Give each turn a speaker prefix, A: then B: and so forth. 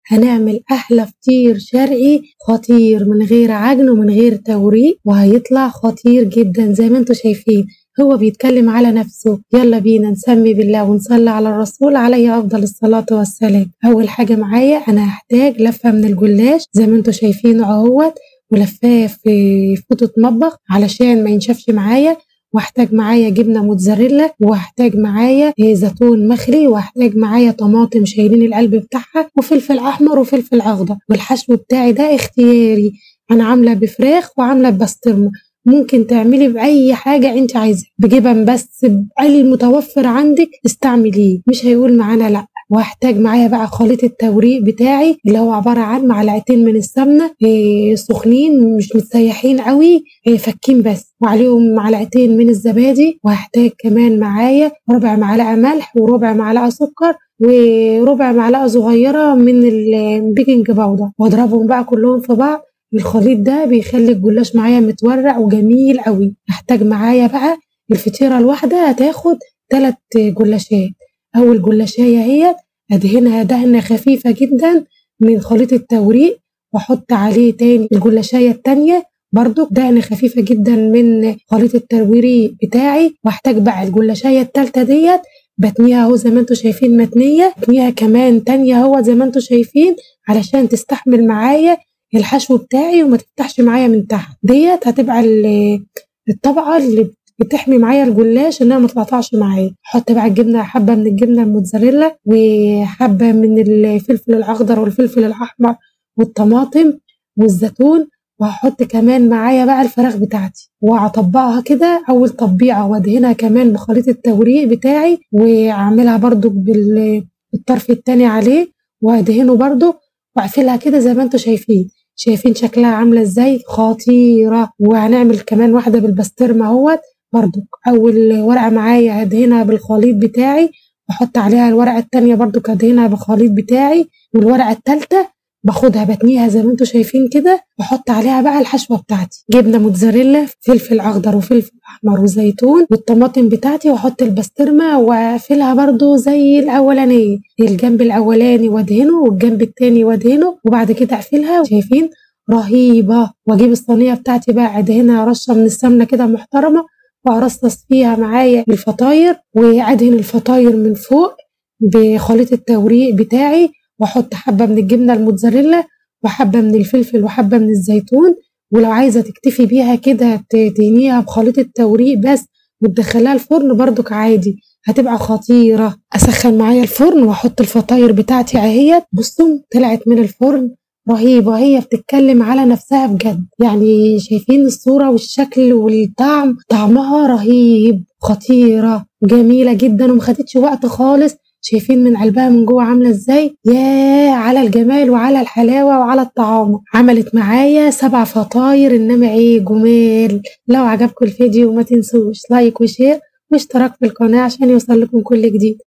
A: هنعمل أحلى فطير شرقي خطير من غير عجن ومن غير توريق، وهيطلع خطير جدا زي ما انتم شايفين، هو بيتكلم على نفسه. يلا بينا نسمي بالله ونصلي على الرسول عليه أفضل الصلاة والسلام. أول حاجة معايا أنا هحتاج لفة من الجلاش زي ما انتم شايفين اهوت، ولفاه في فوطة مطبخ علشان ما ينشفش معايا، واحتاج معايا جبنه موتزاريلا، وهحتاج معايا زيتون مخلي، وهحتاج معايا طماطم شايلين القلب بتاعها، وفلفل احمر وفلفل اخضر. والحشو بتاعي ده اختياري، انا عامله بفراخ وعامله ببسطرمه، ممكن تعملي باي حاجة انت عايزاها، بجبن بس، باي المتوفر عندك استعمليه، مش هيقول معانا لا. وهحتاج معايا بقى خليط التوريق بتاعي اللي هو عبارة عن معلقتين من السمنة سخنين مش متسيحين قوي، فكين بس، وعليهم معلقتين من الزبادي. وهحتاج كمان معايا ربع معلقه ملح وربع معلقه سكر وربع معلقه صغيرة من ال baking powder، واضربهم بقى كلهم في بعض. الخليط ده بيخلي الجلاش معايا متورق وجميل قوي. هحتاج معايا بقى الفطيره الواحدة هتاخد 3 جلاشات. اول جلاشيه هي ادهنها دهنه خفيفة جدا من خليط التوريق، واحط عليه تاني الجلاشيه التانية برضو دهنه خفيفة جدا من خليط التوريق بتاعي. واحتاج بقى الجلاشيه التالتة ديت بتنيها اهو زي ما انتم شايفين، متنيه، بتنيها كمان تانية اهو زي ما انتم شايفين علشان تستحمل معايا الحشو بتاعي وما تفتحش معايا من تحت. ديت هتبقى الطبقة اللي بتحمي معايا الجلاش انها ما تقطعش معايا. احط بقى الجبنة، حبه من الجبنة الموتزاريلا وحبه من الفلفل الاخضر والفلفل الاحمر والطماطم والزيتون، وهحط كمان معايا بقى الفراخ بتاعتي، وهطبقها كده اول تطبيعه، وادهنها كمان بخليط التوريق بتاعي، واعملها برضو بالطرف التاني عليه وادهنه برضو، واقفلها كده زي ما انتم شايفين. شايفين شكلها عامله ازاي؟ خطيرة. وهنعمل كمان واحدة بالبسطرمه اهوت برضو. اول ورقة معايا هدهنها بالخليط بتاعي، واحط عليها الورقة التانية برضو هدهنها بالخليط بتاعي، والورقة التالتة باخدها بتنيها زي ما انتم شايفين كده، واحط عليها بقى الحشوه بتاعتي، جبنه موتزاريلا، فلفل اخضر وفلفل احمر وزيتون والطماطم بتاعتي، واحط البسطرمه واقفلها برضو زي الاولانية، الجنب الاولاني وادهنه والجنب التاني وادهنه، وبعد كده اقفلها. شايفين؟ رهيبة. واجيب الصينية بتاعتي بقى ادهنها رشه من السمنة كده محترمه، وارصص فيها معايا الفطاير، وادهن الفطاير من فوق بخليط التوريق بتاعي، واحط حبه من الجبنة الموتزاريلا وحبه من الفلفل وحبه من الزيتون. ولو عايزه تكتفي بيها كده تدهنيها بخليط التوريق بس وتدخليها الفرن برضك عادي، هتبقى خطيرة. اسخن معايا الفرن واحط الفطاير بتاعتي اهيت. بصوا طلعت من الفرن رهيبة، هي بتتكلم على نفسها بجد، يعني شايفين الصورة والشكل والطعم، طعمها رهيب، خطيرة وجميلة جدا ومخدتش وقت خالص. شايفين من قلبها من جوه عامله ازاي؟ ياه على الجمال وعلى الحلاوة وعلى الطعام. عملت معايا 7 فطاير، انما ايه جمال. لو عجبكم الفيديو ما تنسوش like و share واشتراك في القناة عشان يوصل لكم كل جديد.